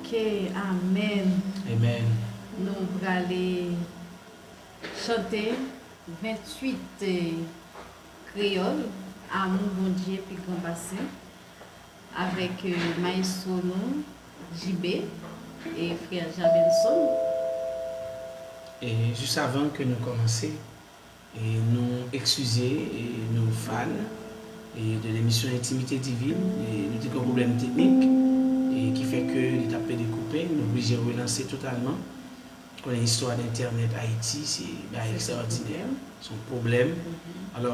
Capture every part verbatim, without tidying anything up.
Ok, amèn. Amen. Nou prale chante venntuit, eh, kreyòl, Amou Bondye pi gran pase, avèk, eh, maestro nou, J B, e frè Jabenson. E jis avan ke nou kòmanse, e nou eskize, e nou fan, e de lemisyon Entimite Divin, e nou te gen yon pwoblèm teknik, e ki fè ke li t ap pede koupe, nou oblije relanse totalman. Konnen istwa d entènèt Ayiti, se bagay ekstraòdinè, se yon pwoblèm. Alò,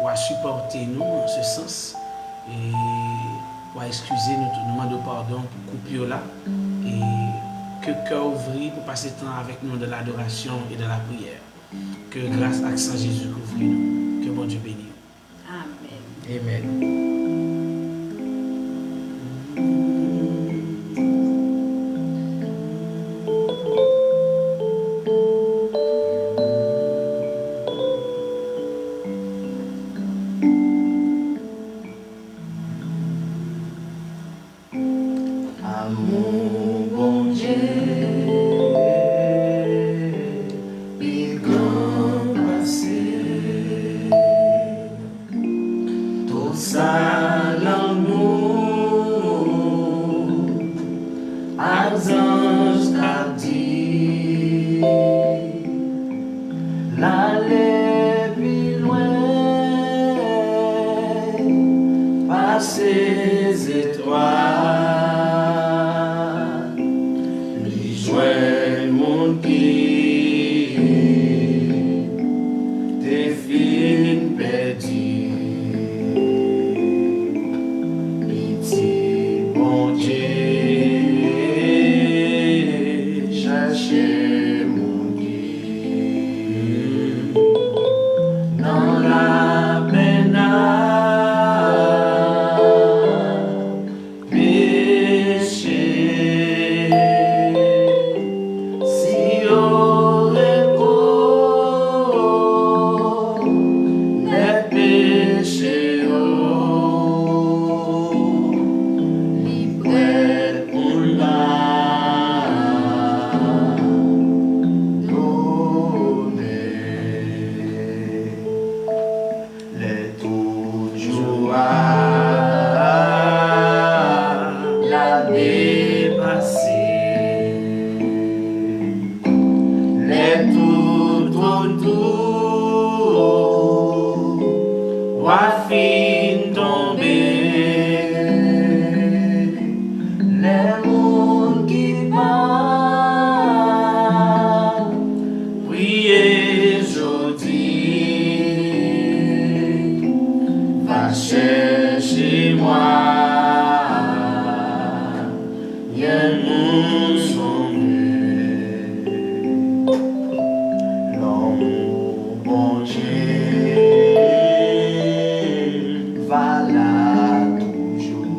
w a sipòte nou an se sans, e w a eskize nou tou. Nou mande w padon pou koup yo la, e ke kè w ouvri pou pase tan avèk nou dans l'adoration et dans la prière. Ke gras ak san Jezi kouvri nou. Ke Bondye beni w. Amèn. Amen. Amou Bondye pi gran pase tout sa lanmou ak zanj ka di. L ale pi lwen pase zetwal. Li jwenn moun ki te fin pèdi. Pitit Bondye chèche moun ki nan lapenn ak peche. Si yo rekonèt peche yo, li prèt pou l padone. Lè tout jou a la depase, lè tout otou w a fin tonbe, lè moun ki pa priye jodi, va chèche mwayen nou sove. Lanmou Bondye va la toujou.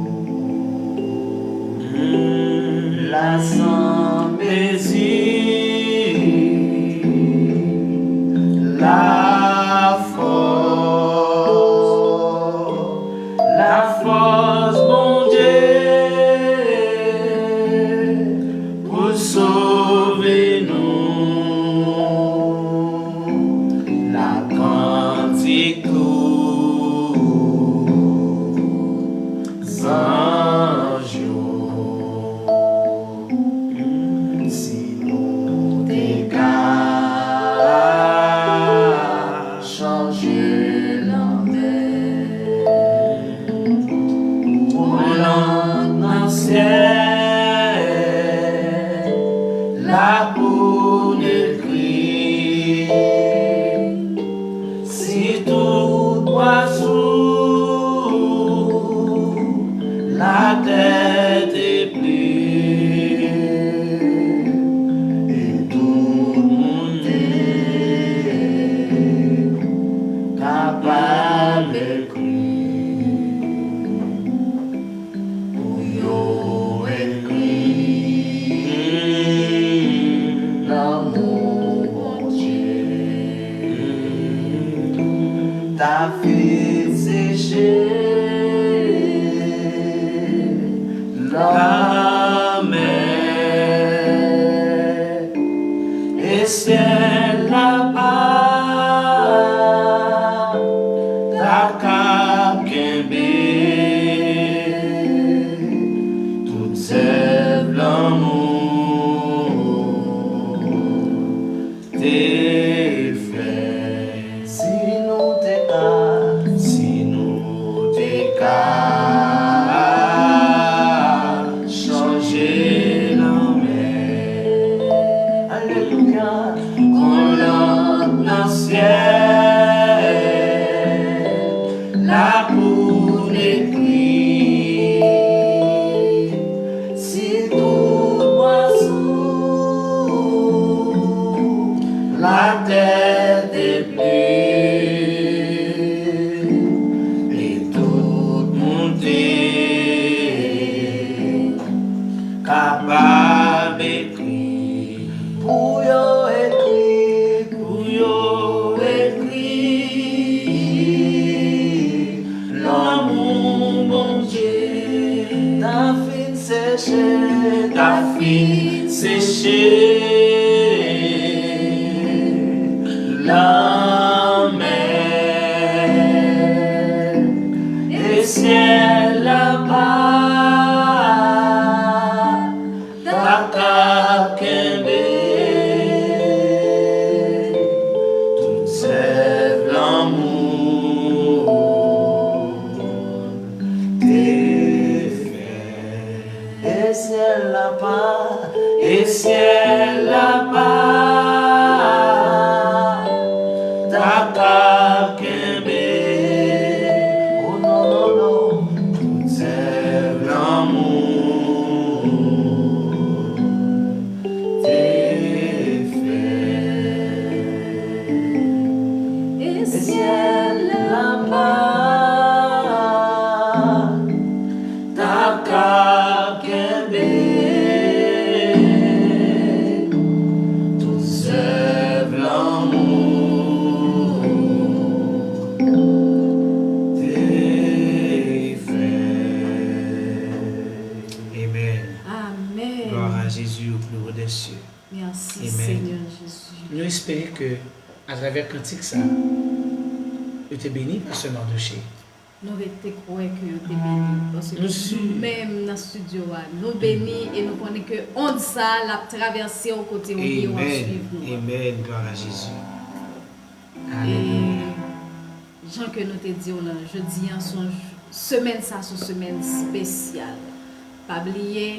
La san mezi, lafòs, lafòs Bondye pou sove nou. Lakantik tou zanj yo. Si nou te ka chanje lanmè, yon lang nan syèl la pou n ekri. Si tout bwa sou latè te plim, e tout moun te kapab ekri pou yo ekri lanmou Bondye ta fin seche lanmè. Syèl la pa ta ka kenbe tout zèv lanmou te fè. Si nou te ka, si nou te ka chanje lanmè. Alelouya. Kon lanp nan syèl la pou dekri si tout bwa sou latè te pli, e tout moun te kapab ekri. Pou yo ekri, pou yo ekri, lanmou Bondye ta fin seche, ta fin seche lanmè. E syèl la pa ta ka kenbe tout zèv lanmou te fè. E syèl la pa, e syèl la pa ta ka kenbe. Oh non, non, non. Tout zèv lanmou te fè. E syèl la pa ta ka kenbe tout zèv lanmou te fè. Amen. Amen. Gloire à Jésus au plus haut des cieux. Merci, Amen. Seigneur Jésus. Nou espere ke, atravè kantik sa, yo te beni Pastè Mardoché. Nou rete kwè ke yo te beni, paske nou menm nan estidyo a, nou beni e nou konnen ke ond sa a, l ap travèse w kote w ye, w ap swiv nou. Amen. Gloire à Jésus. Alelouya. E jan ke nou te di w lan, jodi a se yon semèn, sa se yon semèn espesyal. Pa bliye,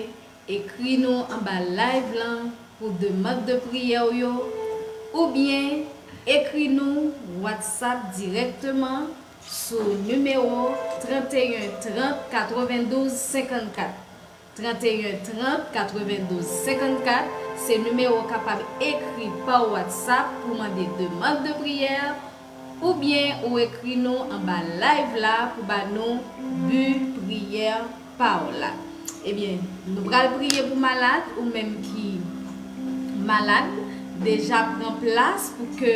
ekri nou anba live lan pou demann de priyè w yo, oubyen ekri nou WhatsApp dirèkteman sou nimewo trant e en trant katrevendouz senkannkat. Trant e en trant katrevendouz senkannkat, se nimewo w kapab ekri pa WhatsApp pou mande demann de priyè, oubyen ou ekri nou anba live la pou ba nou bi priyè pa w la. Ebyen, nou pral priye pou malad, ou menm ki malad, deja pran plas pou ke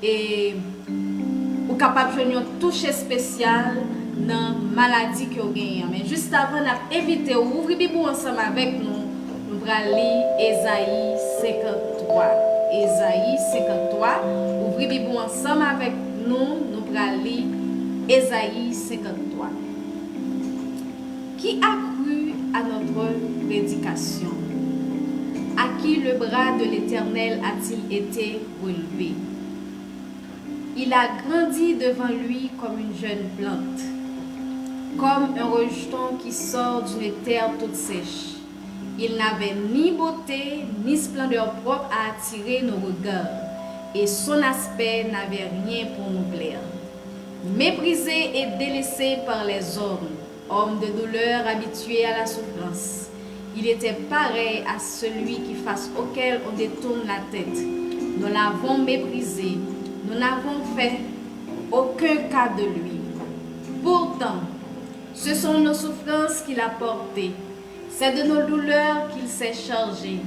e ou kapab jwenn yon touch espesyal nan maladi ke w genyen an. Men jis avan, n ap envite w ouvri Bib ou ansanm avèk nou. Nou pral li Ezayi senkanntwa. Ezayi senkanntwa. Ouvri Bib ou ansanm avèk nou. Nou pral li Ezayi senkanntwa. Qui a cru à notre prédication? À qui le bras de l'Éternel a-t-il été relevé? Il a grandi devant lui comme une jeune plante, comme un rejeton qui sort d'une terre toute sèche. Il n'avait ni beauté, ni splendeur propre à attirer nos regards, et son aspect n'avait rien pour nous plaire. Méprisé et délaissé par les hommes, homme de douleur, habitué à la souffrance, il était pareil à celui qui, face auquel on détourne la tête. Nous l'avons méprisé, nous n'avons fait aucun cas de lui. Pourtant, ce sont nos souffrances qu'il a portées, c'est de nos douleurs qu'il s'est chargé.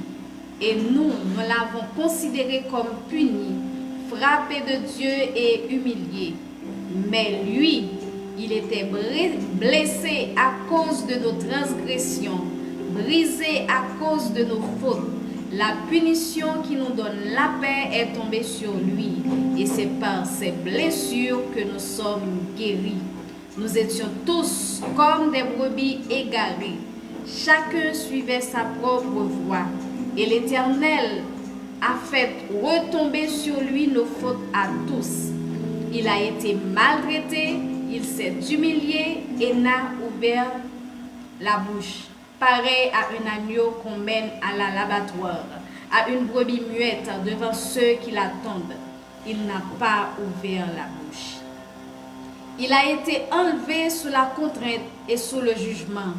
Et nous, nous l'avons considéré comme puni, frappé de Dieu et humilié. Mais lui, il était bri-, blessé à cause de nos transgressions, brisé à cause de nos fautes. La punition qui nous donne la paix est tombée sur lui, et c'est par ses blessures que nous sommes guéris. Nous étions tous comme des brebis égarées. Chacun suivait sa propre voie, et l'Éternel a fait retomber sur lui nos fautes à tous. Il a été maltraité, il s'est humilié et n'a ouvert la bouche, pareil à un agneau qu'on mène à la l'abattoir, à une brebis muette devant ceux qui l'attendent. Il n'a pas ouvert la bouche. Il a été enlevé sous la contrainte et sous le jugement.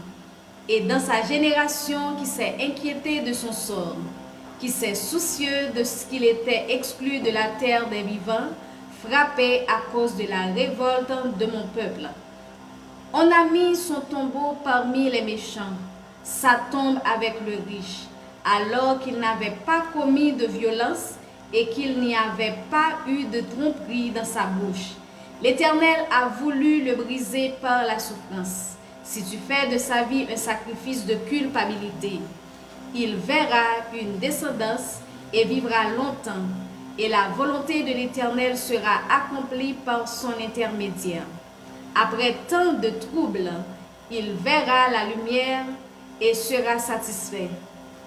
Et dans sa génération qui s'est inquiétée de son sort, qui s'est soucieux de ce qu'il était exclu de la terre des vivants, frappé à cause de la révolte de mon peuple. On a mis son tombeau parmi les méchants, sa tombe avec le riche, alors qu'il n'avait pas commis de violence et qu'il n'y avait pas eu de tromperie dans sa bouche. L'Éternel a voulu le briser par la souffrance. Si tu fais de sa vie un sacrifice de culpabilité, il verra une descendance et vivra longtemps, et la volonté de l'Éternel sera accomplie par son intermédiaire. Après tant de troubles, il verra la lumière et sera satisfait.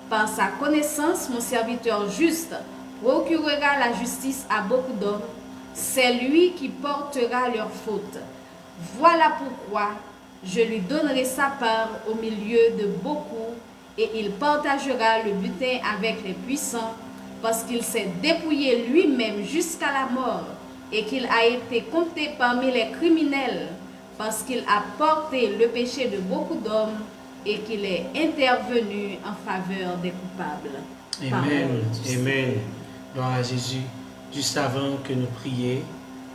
Par sa connaissance, mon serviteur juste procurera la justice à beaucoup d'hommes, c'est lui qui portera leurs fautes. Voilà pourquoi je lui donnerai sa part au milieu de beaucoup, et il partagera le butin avec les puissants, parce qu'il s'est dépouillé lui-même jusqu'à la mort, et qu'il a été compté parmi les criminels, parce qu'il a porté le péché de beaucoup d'hommes et qu'il est intervenu en faveur des coupables. Amen. Amen. Glwa a Jezi. Jis avan ke nou priye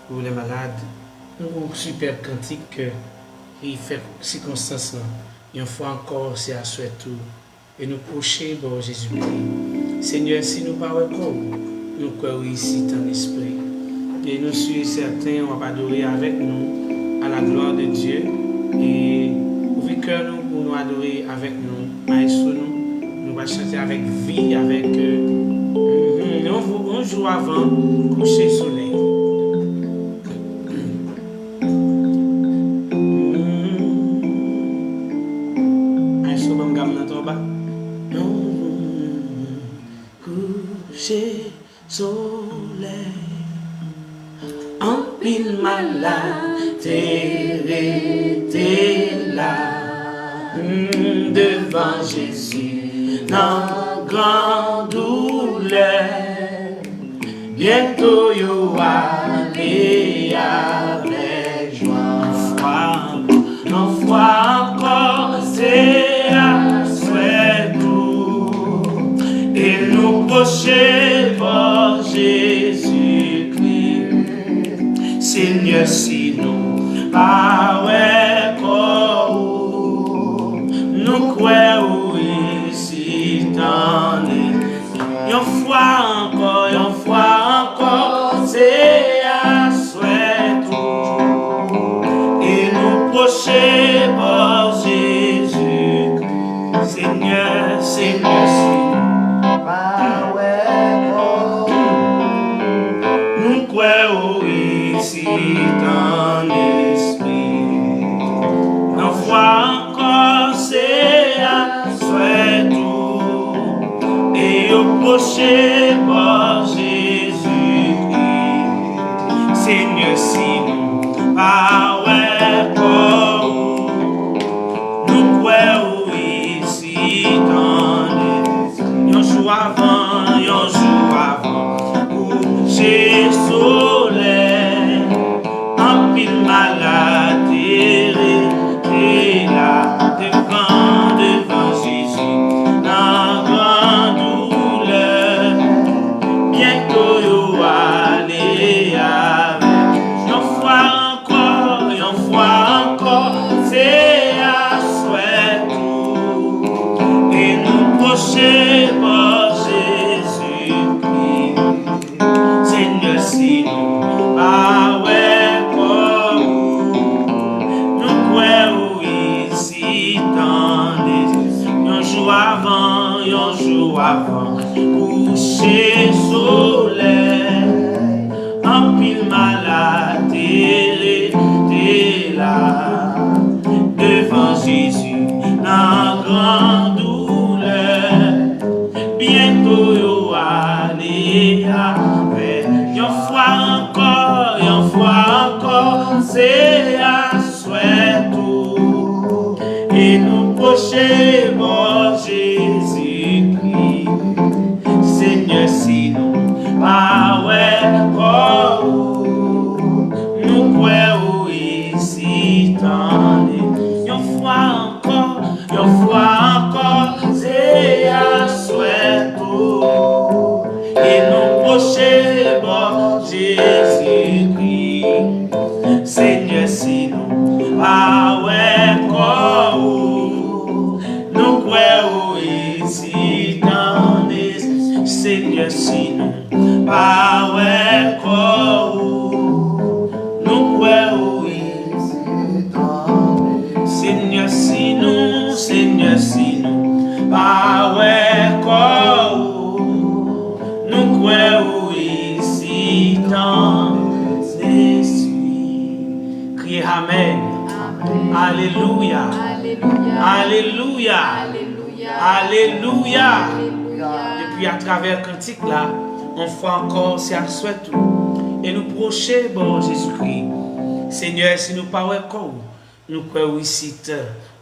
pou lè malad, nou gon sipèb kantik ke li fè sikonstans lan. Yon fwa ankò, se aswè tou. E nou pwoche bò Jezikri. Senyè, si nou pa wè kò w, nou kwè w isit an espri. E nou si e sèten w ap adore avèk nou, à la gloire de Dieu. E ouvri kè nou pou nou adore avèk nou, Maestro nou. Nou va chante avèk vi, avèk, euh, mhm, yon, yon jou avan kouche solèy. Ay, so ban m gam nan twò ba. Kouche solèy. Anpil malad te rete la, mm, devan Jezi nan gran doulè. Byento yo ale avèk jwa. Yon fwa ankò, se aswè tou, e nou pwoche bò Jezikri. Senyè, si nou pa wè kò w, nou kwè w isit an espri. Yon fwa ankò, yon fwa ankò, se aswè tou. E nou pwoche bò Jezikri. Senyè, Senyè, si nou pa wè kò w, nou kwè w isit an espri. Yon fwa ankò, se aswè tou, e yo pwoche bò Jezikri. Senyè, si nou pa wè kò w, nou kwè w isit an espri. Yon jou avan, yon jou avan kouche solèy. Anpil malad te rete la devan, devan Jezi nan gran doulè. Byento yo ale avèk. Yon fwa ankò, yon fwa ankò, se aswè tou, e nou pwoche bò Jezikri. Senyè, si nou pa wè kò w, nou kwè w isit an espri. Yon jou avan, yon jou avan Kouche solèy, anpil malad te rete la devan Jezi nan gran doulè. Byento yo ale avè l. Yon fwa ankò, yon fwa ankò, se aswè tou. E nou pwoche bò Jezikri. Senyè, si nou pa wè kò ou, nou kwè ou isit, tande. Yon fwa ankò, yon fwa ankò, se aswè tou. E nou pwoche bò Jezikri. Senyè, si nou pa wè kò ou, nou kwè ou isit, tande. Senyè, si nou pa wè kò ou, nou kwè ou isit, tande. Senyè, si nou, Senyè, si nou pa wè kò ou, nou kwè ou isit, tande. Kriye amèn. Amèn. Alelouya. Alelouya. Alelouya. Alelouya. Alelouya. Alelouya. Epi atravè kantik la, yon fwa ankò, se aswè tou. E nou pwoche bò Jezikri. Senyè, si nou pa wè kò ou, nou kwè ou isit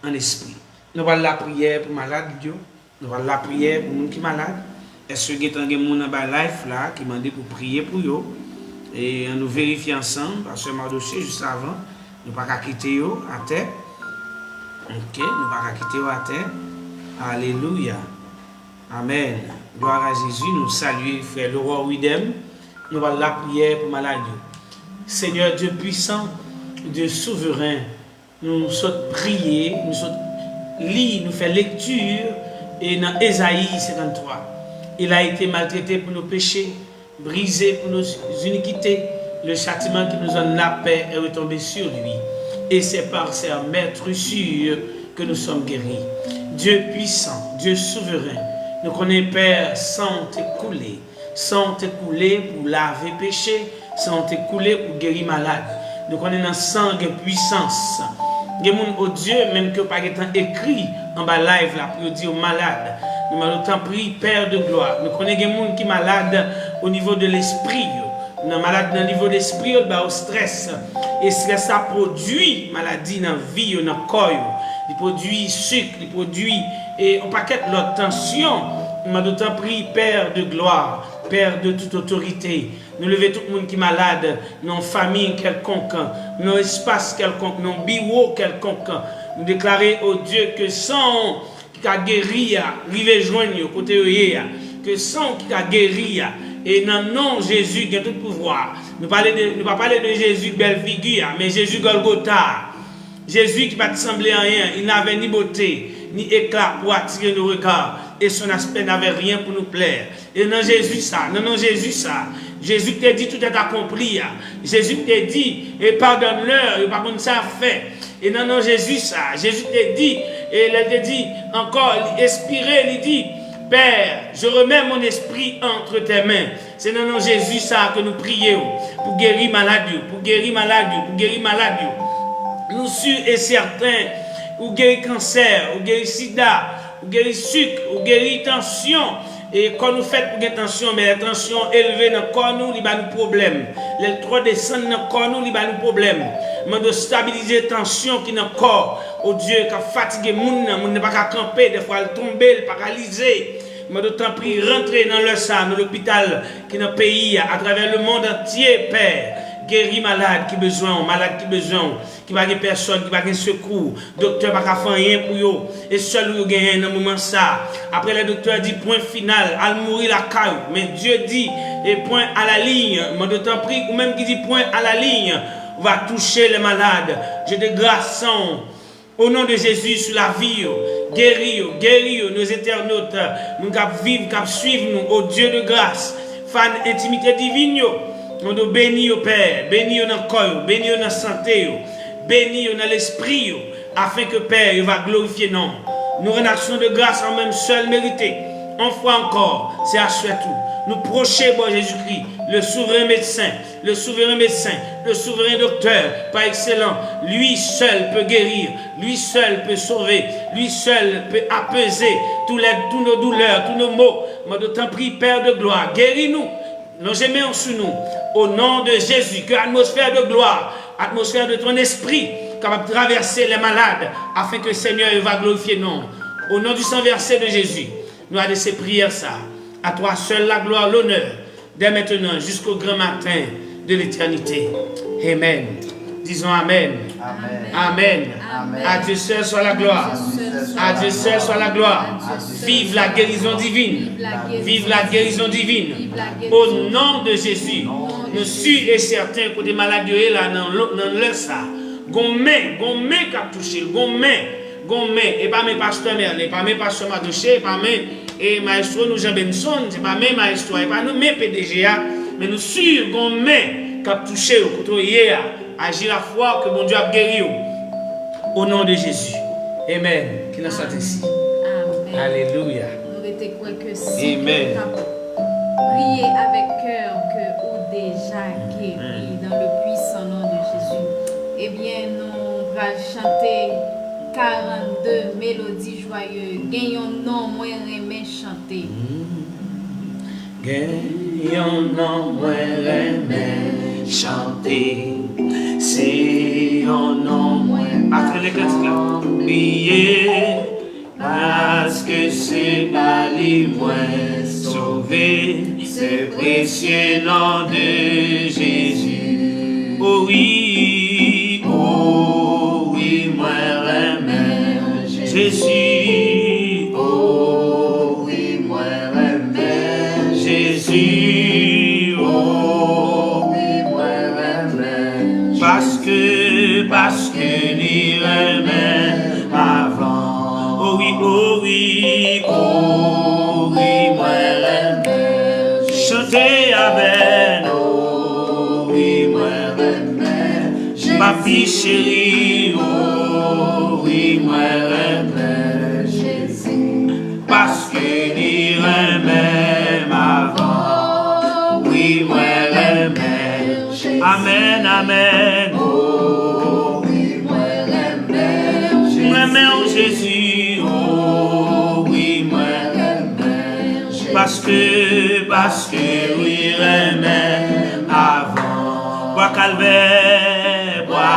an espri. Nou pral lapriyè pou malad yo. Nou pral lapriyè pou moun ki malad. Èske gentan gen moun anba live la ki mande pou priye pou yo? E an nou verifye ansanm, pastè Mardoché, jis avan, nou pa ka kite yo atè. Ok, nou pa ka kite yo atè. Alelouya. Amèn. Glwa a Jezi, nou salye frè Laurent Widem. Nou pral lapriyè pou malad yo. Senyè Dye pwisan, Dye souveren, nou sot priye, nou sot li, nou fè lekti e nan Ezayi senkanntwa. Il a été maltraité pour nos péchés, brisé pour nos iniquités. Le châtiment qui nous donne la paix est retombé sur lui. Et c'est par ses meurtrissures que nous sommes guéris. Dye pwisan, Dye souveren, nou konnen, Pè, san w te koule. San w te koule pou lave peche, san w te koule pou geri malad. Nou konnen nan san gen pwisans. Gen moun, o Dye, menm ke yo pa gentan ekri anba live la pou yo di yo malad. Nou mande w, tanpri, Pè de glwa. Nou konnen gen moun ki malad o nivo de lespri yo. Nan malad nan nivo lespri yo, l ba yo strès. E strès la pwodui maladi nan vi yo, nan kò yo. Li pwodui sik, li pwodui, e, yon pakèt lòt, tansyon. Nou mande w, tanpri, Pè de glwa, Pè de tout otorite. Nou leve tout moun ki malad nan yon fanmi kèlkonk, nan yon espas kèlkonk, nan yon biwo kèlkonk. Nou deklare, o Dye, ke san w ki ka geri a rive jwenn yo kote yo ye a. Ke san w ki ka geri a. E nan non Jezi gen tout pouvwa. Nou pale de, nou pa pale de Jezi bèl figi a, men Jezi Gòlgota a. Jezi ki pa t sanble anyen, il n'avait ni beauté, ni éclat pour attirer nos regards, et son aspect n'avait rien pour nous plaire. E nan Jezi sa, nan non Jezi sa, Jezi ki te di tout est accompli a, Jezi ki te di, e pardonne-leur, yo pa konn sa y ap fè. E nan non Jezi sa, Jezi ki te di, e lè l te di ankò, li espire, li di, Père, je remets mon esprit entre tes mains. Se nan non Jezi sa ke nou priye w pou geri malad yo, pou geri malad yo, pou geri malad yo. Nou si e sèten, ou geri kansè, ou geri sida, ou geri sik, ou geri tansyon. E kò nou fèt pou gen tansyon, men lè tansyon elve nan kò nou, li ba nou pwoblèm. Lè l twò desann nan kò nou, li ba nou pwoblèm. Mande w stabilize tansyon ki nan kò, o Dye, k ap fatige moun nan, moun nan pa ka kanpe, dèfwa l tonbe, l paralize. Mande w, tanpri, rantre nan lè sa a, nan lopital ki nan peyi a, atravè lemonn antye, Pè. Geri malad ki bezwen w, malad ki bezwen w, ki pa gen pèsòn, ki pa gen sekou. Doktè pa ka fè anyen pou yo. E sèl ou yo genyen nan moman sa a. Apre lè doktè di pwen final, al mouri lakay ou. Men Dye di, e pwen a la liy. Mande w, tanpri, ou menm ki di pwen a la liy, ou va touche lè malad. Je degrase san w. Au nom de Jésus, sou lavi yo, geri yo, geri yo, nos internautes, moun k ap viv, k ap swiv nou, o Dye de gras, fan entimite divin yo, nou do beni yo, Pè, beni yo nan kò yo, beni yo nan sante yo, beni yo nan lespri yo, afin que, Pè, yo va glorifye non w. Nou rann aksyon de gras an menm sèl merite, Yon fwa ankò, se aswè tou, nou pwoche bò Jezikri, le souvren medsen, le souvren medsen, le souvren doktè pa ekselans. Lui seul peut guérir, lui seul peut sauver, lui seul peut apaiser tous les, tous nos douleurs, tous nos maux. Mande, tanpri, Père de gloire, guéris-nous. Lonje men w sou nou. Au nom de Jésus, que atmosphère de gloire, atmosphère de ton esprit kapab travèse les malades, afin que Seigneur yo va glorifye non. Au nom du sang versé de Jésus, nou adrese priyè sa. À toi seul la gloire, l'honneur, dès maintenant jusqu'au grand matin de l'éternité. Amen. Disons Amen. Amen. Amen. Amen. À Dieu seul soit la gloire. À Dieu seul soit la gloire. Vive la guérison divine. Vive la guérison divine. Au nom de Jésus. Nou si e sèten kote malad yo ye la nan lo- nan lè sa. Gon men, gon men k ap touche l, gon men, gon men. E pa men pastè Merlin, e pa men pastè Madoche, e pa men e mayestwo nou Jean Benson, se pa men mayestwo a, e pa nou men P D G a, men nou si gon men k ap touche yo kote w ye a. Aji lafwa ke Bondye ap geri w. O non de Jezi. Amen. Ki nan sante si. Amen. Alelouya. Nou rete kwè ke si ke w t ap priye avèk kè w ke ou deja geri dans le puissant nom de Jésus, ebyen, nou pral chante quarante-deux mélodies joyeuses. Gen yon non mwen renmen chante. Gen yon non mwen renmen chante. Se yon non mwen pa bliye. Paske se pa li mwen sove. Se presye non de Jezi. O wi, o wi, mwen renmen Jezi. O wi, mwen renmen Jezi. O wi, mwen renmen Jezi. Paske, paske li renmen m avan. O wi, o wi, o wi, mwen renmen Jezi. Chante avè n. O wi, mwen renmen Jezi. Papi cheri, o wi, mwen renmen Jezi. Paske li renmen m avan. Wi, mwen renmen Jezi. Amèn, amèn. O wi, mwen renmen Jezi. Mwen renmen w, Jezi. O wi, mwen renmen Jezi. Paske, paske li renmen m avan. Bwa Kalvè, bwa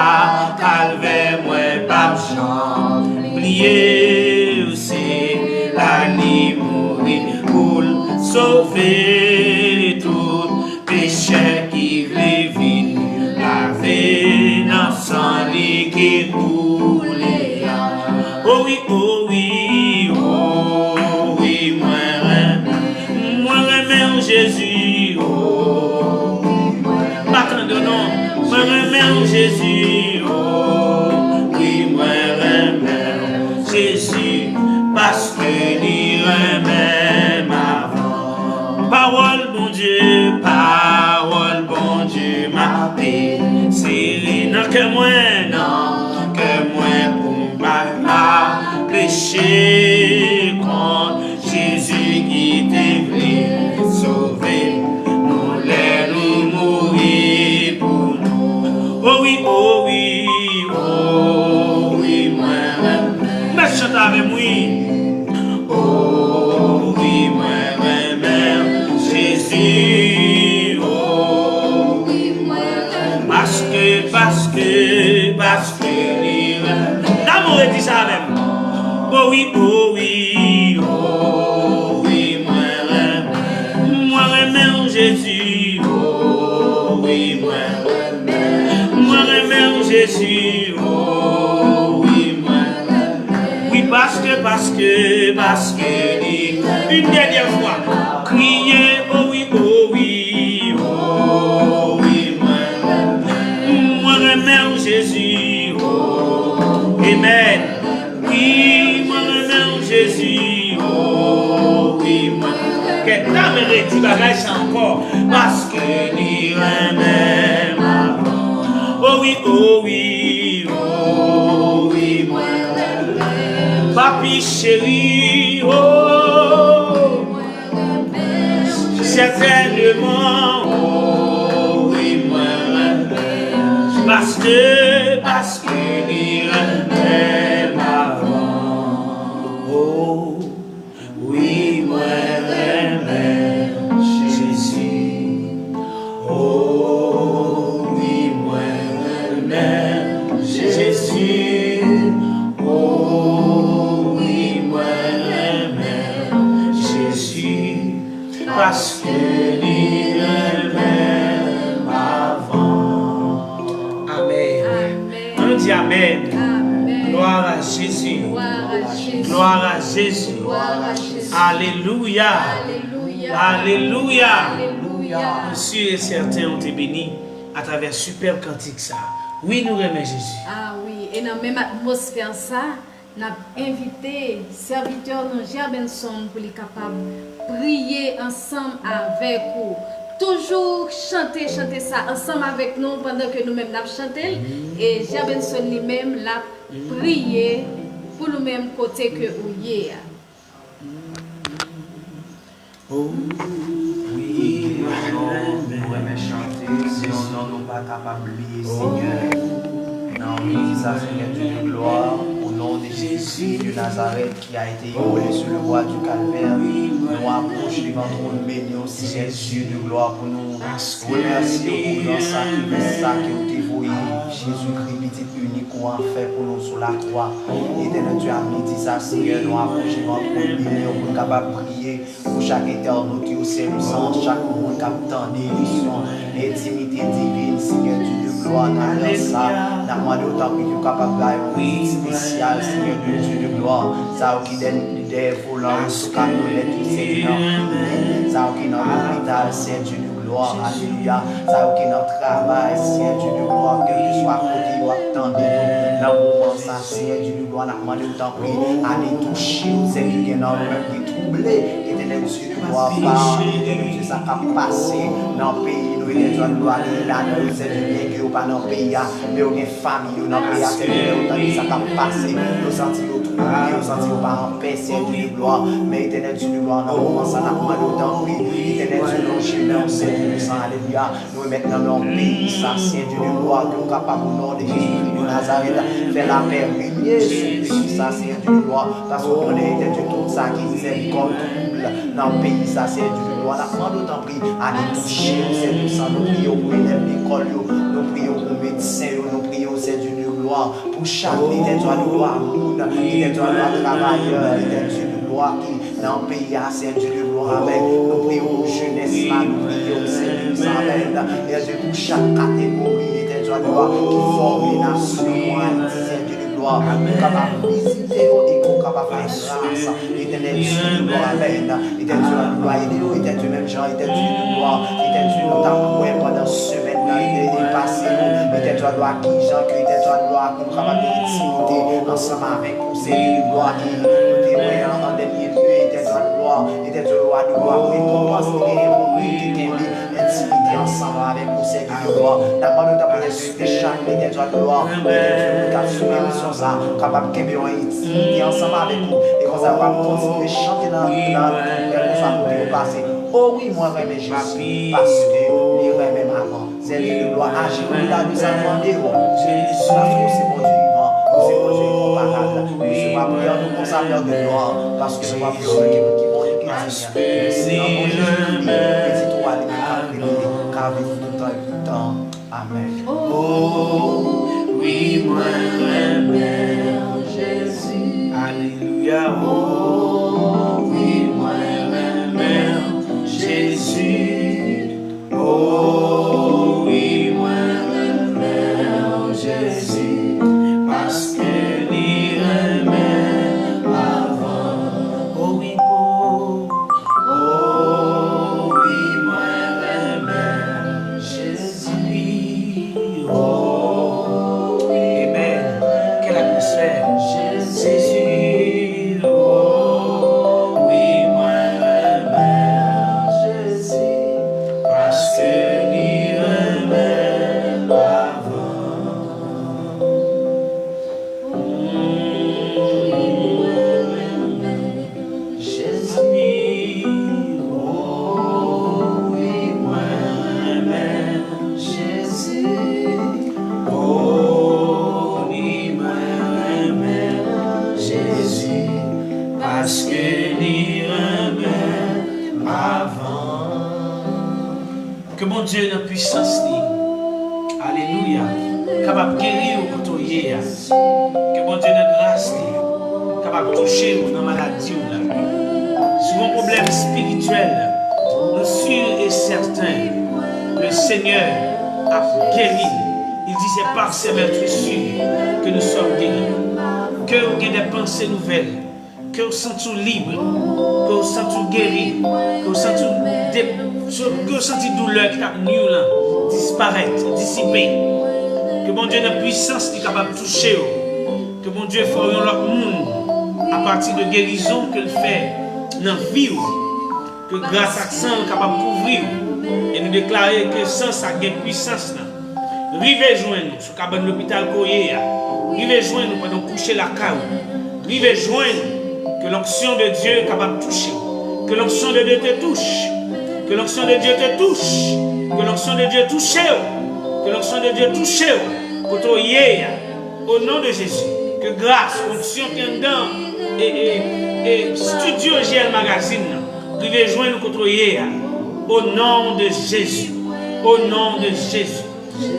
Kalvè, mwen p ap janm bliye w. Se la li mouri pou l sove tout pechè ki vle vin lave nan san li ki koule a. O wi, o wi, o wi, mwen renmen, mwen renmen w, Jezi, o wi, mwen renmen w, Jezi, o wi, mwen renmen w, Jezi, paske li renmen m avan. Pawòl Bondye, pawòl Bondye, m ape sere nan kè mwen, nan kè mwen pou m pa peche kont Jezi ki te vle sove nou lè nou mouri pou nou. O wi, o wi, o wi, mwen renmen. Mèt chante avè m, wi. O wi, mwen renmen Jezi. O wi, mwen renmen. Paske, paske, paske li renmen. Damou, redi sa avè m. O wi, o wi, o wi, mwen renmen. Mwen renmen w, Jezi. O wi, mwen renmen. Mwen renmen w, Jezi. O wi, mwen renmen. Wi, paske, paske, paske li. Yon dènyè fwa. Kriye, o wi, o wi, o wi, mwen renmen. Mwen renmen w, Jezi. Amèn. Wi, mwen renmen w, Jezi. O wi, mwen. Kèt la, men redi bagay sa ankò. Paske li renmen m avan. O wi, o wi, o wi, mwen renmen. Papi cheri, o. Sètènman, o wi, mwen renmen, paske, paske li renmen m avan. O wi, mwen renmen Jezi. O wi, mwen renmen Jezi. O wi, mwen renmen Jezi. Paske li renmen m avan. Amèn. Amèn. Ann di amèn. Amèn. Gloire à Jésus. Gloire à Jésus. Gloire à Jésus. Gloire à Jésus. Alelouya. Alelouya. Alelouya. Alelouya. M si e sèten ou te beni atravè sipèb kantik sa. Wi, nou renmen Jezi. Ah wi, e nan menm atmosfè sa, n ap envite sèvitè nou Gerbenson pou li kapab priye ansanm avèk ou. Toujou chante chante sa ansanm avèk nou pandan ke nou menm n ap chante l. E Gerbenson li menm l ap priye pou nou menm kote ke ou ye a. Wi, nou renmen chante, se yon non nou pa kapab bliye, Senyè. Nan yon minit sa, Senyè Dieu de gloire, au nom de Jésus de Nazareth qui a été immolé sur le bois du Calvaire, nou apwoche devan twòn beni w, Senyè Dieu de gloire, pou nou remèsye w pou gran sakrifis sa ke w te voye, Jezikri, pitit inik ou an, fè pou nou sou lakwa. Etènèl Dye, a midi sa, Senyè, nou apwoche devan twòn beni w pou n kapab priye pou chak entènot yo, sèvis an, chak moun k ap tande emisyon Entimite Divin, Senyè Dye de glwa, nan lè sa, n ap mande w tanpri ke w kapab bay yon vizit espesyal, Senyè Dye de glwa, sa yo ki dèyè, dèyè volan yo, sou kamyonèt yo, Senyè, nan fime, sa yo ki nan lopital, Senyè Dye de glwa, alelouya, sa yo ki nan travay, Senyè Dye de glwa, kèlkeswa kote yo ap tande nou nan moman sa, Senyè Dye de glwa, n ap mande w tanpri, ale touche yo, sèl ki gen nan yo menm ki twouble, Etènèl Dye de glwa, pa Etènèl Dye sa k ap pase nan peyi nou, Etènèl Dye glwa, gen ladan yo, Sènyè Dye byen ke yo pa nan peyi a, men yo gen fanmi yo nan peyi a, Sènyè, lè yo tande sa k ap pase, yo santi yo twouble, yo santi yo pa anpè, Sènyè Dye de glwa, men Etènèl Dye de glwa, nan moman sa, n ap mande w tanpri, Etènèl Dye lonje men w, Sènyè Dye san, alelouya. Nou remèt nan men w peyi sa, Senyè Dye de glwa, ke w kapab, o non de Jezikri de Nazarèt, fè lapè renye sou peyi sa, Senyè Dye de glwa, paske w konnen, Etènèl Dye, tout sa ki sèvi kòm twoub nan peyi sa, Senyè Dye de glwa, n ap mande w tanpri, ale touche yo, Senyè Dye san, nou priye w pou elèv lekòl yo, nou priye w pou medsen yo, nou priye w, Senyè Dye de glwa, pou chak lidè, Etènèl Dye de glwa, moun, Etènèl Dye de glwa, travayè, Etènèl Dye de glwa, ki nan peyi a, Senyè Dye de glwa, amèn. Nou priye w pou jenès la, nou priye w, Senyè, amèn. Senyè Dye, pou chak kategori, Etènèl Dye de glwa, ki fòme nasyon nou an, Ayiti, Senyè Dye de glwa, ou kapab vizite yo e ke w kapab fè gras, Etènèl Dye de glwa, amèn. Etèl Dye de glwa, ede yo, Etèl Dye menm jan, Etèl Dye de glwa, Etèl Dye nou t ap kwè pandan semèn nan, Etèl Dye pase yo, Etèl Dye de glwa, kijan ke Etèl Dye de glwa, ke nou kapab gen entimite ansanm avèk ou, Senyè de glwa, e nou te wè an, an dènye lye, Etèl Dye de glwa, Etèl Dye de glwa, rekonpans ki genyen pou moun ki kenbe entimite ansanm avèk ou, Senyè de glwa. N ap mande w tanpri, Espri Sen, Etèl Dye de glwa, Etèl Dye, moun k ap swiv emisyon sa a, kapab kenbe yon entimite ansanm avèk ou, e konsa yo p ap kontinye chante nan, nan, kèlkeswa kote yo pase. O wi, mwen renmen Jezi, paske li renmen m avan. Senyè Dye de glwa, aji pou nou, Dye sa nou mande w. Paske w se Bondye vivan, w se Bondye enkonparab. Resevwa priyè nou konsa, Pè de glwa, paske nou p ap yo menm ki bon e ki diy. Nan non Jezi, pitit ou a, li menm k ap rete, k ap viv pou tout tan e pou tan. Amèn. O wi, mwen renmen Jezi. Alelouya. O wi, mwen renmen Jezi. O wi, mwen renmen Jezi, paske li renmen m avan. O wi, o, o wi, mwen renmen Jezi. O wi. Amen. Quelle atmosphère. Jezi, o Paske li renmen m avan. Ke Bondye nan pwisans li, alelouya, kapab geri w kote w ye a. Ke Bondye nan gras li kapab touche w nan maladi w la. Si w gen yon pwoblèm espirityèl, nou si e sèten, le Senyè ap geri. Il dit, c'est par ses meurtrissures que nous sommes guéris. Ke w gen de panse nouvèl, ke w santi w lib, ke w santi w geri, ke w santi w de, ke w santi doulè ki t ap nwi w lan disparèt, disipe. Ke Bondye nan pwisans li kapab touche w. Ke Bondye fè w yon lòt moun apati de gerizon ke l fè nan vi w. Ke gras ak san l kapab kouvri w. E nou deklare ke san sa gen pwisans lan. Rive jwenn ou sou kabann lopital ke w ye a. Rive jwenn ou pandan w kouche lakay ou. Rive jwenn ou. Que l'onction de Dieu kapab touche w. Que l'onction de Dieu te touche. Que l'onction de Dieu te touche. Que l'onction de Dieu touche w. Que l'onction de Dieu touche w. Kote w ye a. Au nom de Jésus. Que gras, onksyon ki anndan e, e, e estidyo J L Magazine nan rive jwenn ou kote w ye a. Au nom de Jésus. Au nom de Jésus.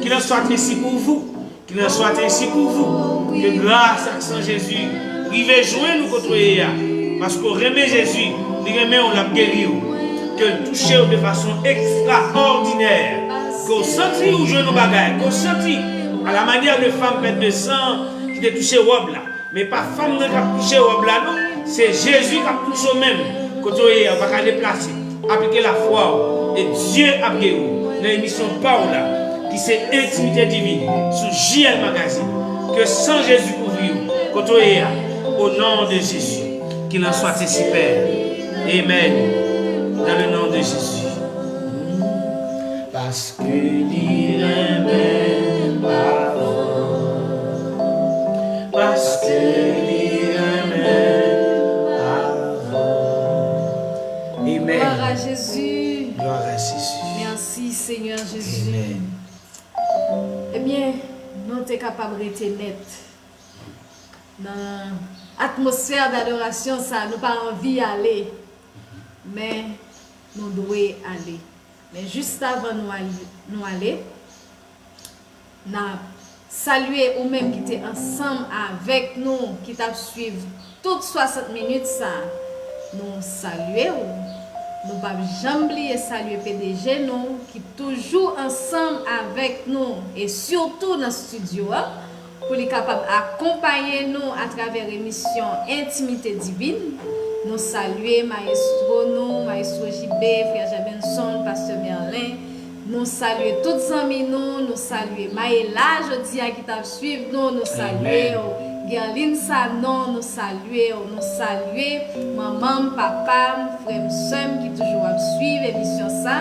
Qu'il en soit ainsi pour vous. Qu'il en soit ainsi pour vous. Que gras ak san Jezi rive jwenn ou kote w ye a. Paske w renmen Jezi, li renmen w, l ap geri w. Ke l touche w de fason ekstraòdinè. Ke w santi ou jwenn yon bagay. Ke w santi, à la manière de femme perte de sang ki te touche wòb la. Men pa fanm nan k ap touche wòb la non, se Jezi k ap touche w menm. Kote w ye a, w pa ka deplase. Aplike lafwa w, e Dye ap geri w nan emisyon pa w la, ki se Intimité Divine sou J L Magazine. Ke san Jezi kouvri w kote w ye a, au nom de Jésus. Qu'il en soit ainsi, Père. Amen. Dans le nom de Jésus. Paske li renmen m avan. Paske li renmen m avan. Amen. Gloire à Jésus. Gloire à Jésus. Merci, Seigneur Jésus. Amen. Ebyen, nou te kapab rete nèt nan atmosfè d'adorasyon sa, nou pa anvi ale, men nou dwe ale. Men jis avan nou al-, nou ale, n ap salye ou menm ki te ansanm avèk nou, ki t ap swiv tout swasant minit sa. Nou salye w. Nou p ap janm bliye salye P D G nou, ki toujou ansanm avèk nou, e sitou nan estidyo a, pou li kapab akonpaye nou atravè emisyon Intimité Divine. Nou salye mayestwo nou, mayestwo J B, frè Jean Benson, pastè Merlin. Nou salye tout zanmi nou, nou salye Maëla jodi a ki t ap swiv nou, nou salye w. Guerline Sanon, nou salye w, nou salye manman m, papa m, frè m, sè m ki toujou ap swiv emisyon sa.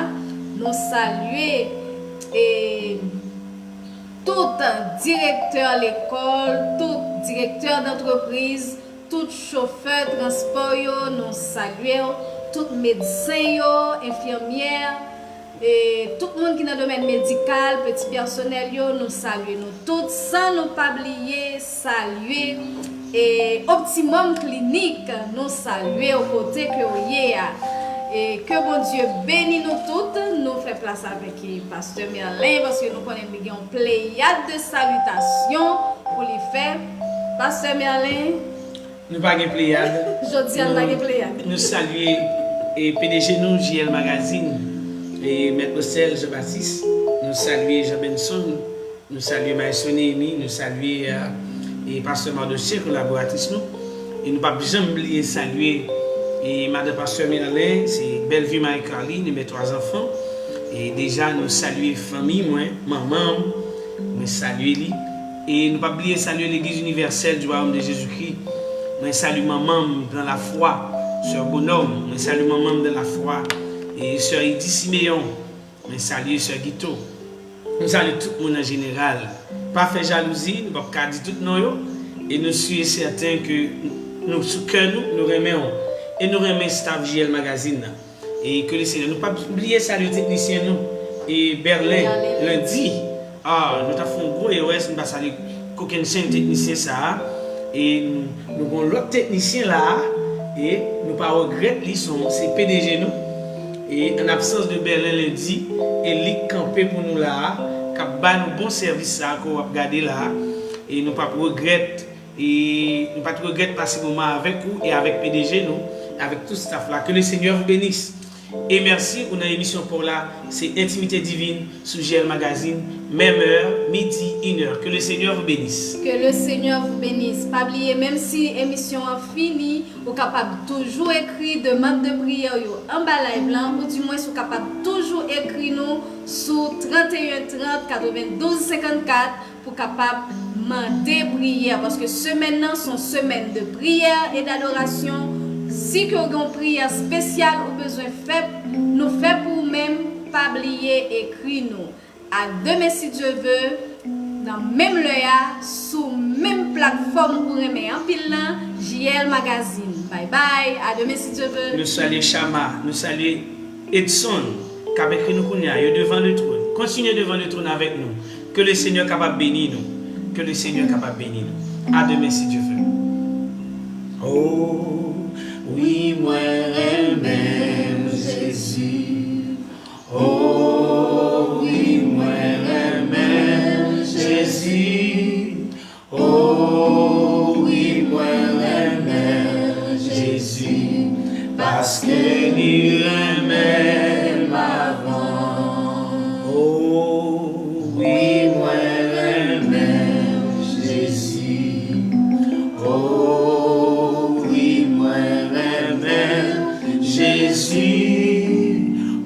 Nou salye e tout direktè lekòl, tout direktè dantrepriz, tout chofè transpò yo, nou salye w, tout medsen yo, enfimyè, e tout moun ki nan domèn medikal, peti pèsonèl yo, nou salye nou tout, san nou pa bliye salye e Optimum Clinic, nou salye w kote ke w ye a. E ke Bondye beni nou tout, nou fè plas avèk pastè Merlin, paske nou konnen li gen yon pleyad de salitasyon pou li fè. Pastè Merlin, nou pa gen pleyad. Jodi a, n pa gen pleyad. Nou salye e P D G nou, J L Magazine, e Mèt Rosel Jean Baptiste, nou salye Jean Benson, nou salye Maestro Néhémie, nou salye e pastè Mardochée, kolaboratris nou. E nou p ap janm bliye salye e madan pastè Merlin, se bèl vi Marie Carly, li gen twa zanfan. E deja nou salye fanmi mwen, manman m, mwen salye li. E nou p ap bliye salye Legliz Inivèsèl di Wayòm de Jezikri. Mwen salye manman m dans la foi, sè Bonòm. Mwen salye manman m dans la foi, e sè Idi Siméon. Mwen salye sè Guito. Mwen salye tout moun an jeneral. Pa fè jalouzi, nou p ap ka di tout non yo. E nou si e sèten ke nou sou kè nou, nou renmen w. E nou renmen staff J L Magazine nan. E ke le Senyè, nou p ap bliye salye teknisyen nou, e Berlin, Lundi. Ah, nou t ap fè yon gwo erè si nou pa salye kokennchenn teknisyen sa a. E nou, nou gen yon lòt teknisyen la a. E nou pa regrèt li, se, se P D G nou. E an absans de Bèlen Lendi, e li k kanpe pou nou la a, k ap ba nou bon sèvis sa a ke w ap gade la a. E nou p ap regrèt, e nou pa t regrèt pase moman avèk ou e avèk P D G nou, avèk tout staff la. Que le Seigneur vous bénisse. E mèsi, ou nan emisyon pa w la, se Intimité Divine sou J L Magazine, même heure, midi, une heure. Que le Seigneur vous bénisse. Que le Seigneur vous bénisse. Pa bliye, menm si emisyon an fini, ou kapab toujou ekri demann de priyè yo anba live lan, oudimwens ou kapab toujou ekri nou sou trant e en trant katrevendouz senkannkat pou kapab mande priyè, paske semèn nan se yon semèn de priyè e dadorasyon. Si ke w gen yon priyè espesyal ou bezwen fè, nou fè pou ou menm, pa bliye ekri nou. A demen si Dye ve, nan menm lè a, sou menm platfòm ou renmen anpil lan, J L Magazine. Bye bye, a demen si Dye ve. Nou salye Chama, nou salye Edson, k ap ekri nou kounye a, yo devan le tròn. Kontinye devan le tròn avèk nou. Ke le Senyè kapab beni nou. Ke le Senyè kapab beni nou. A demen si Dye ve. Oh, wi, mwen renmen Jezi. Oh, wi, mwen renmen Jezi. Oh, wi, mwen renmen Jezi, paske li renmen m avan. Oh, wi, mwen renmen Jezi. Oh, wi, mwen renmen Jezi.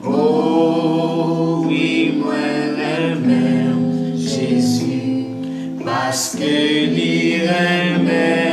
Oh, wi, mwen renmen Jezi, paske li renmen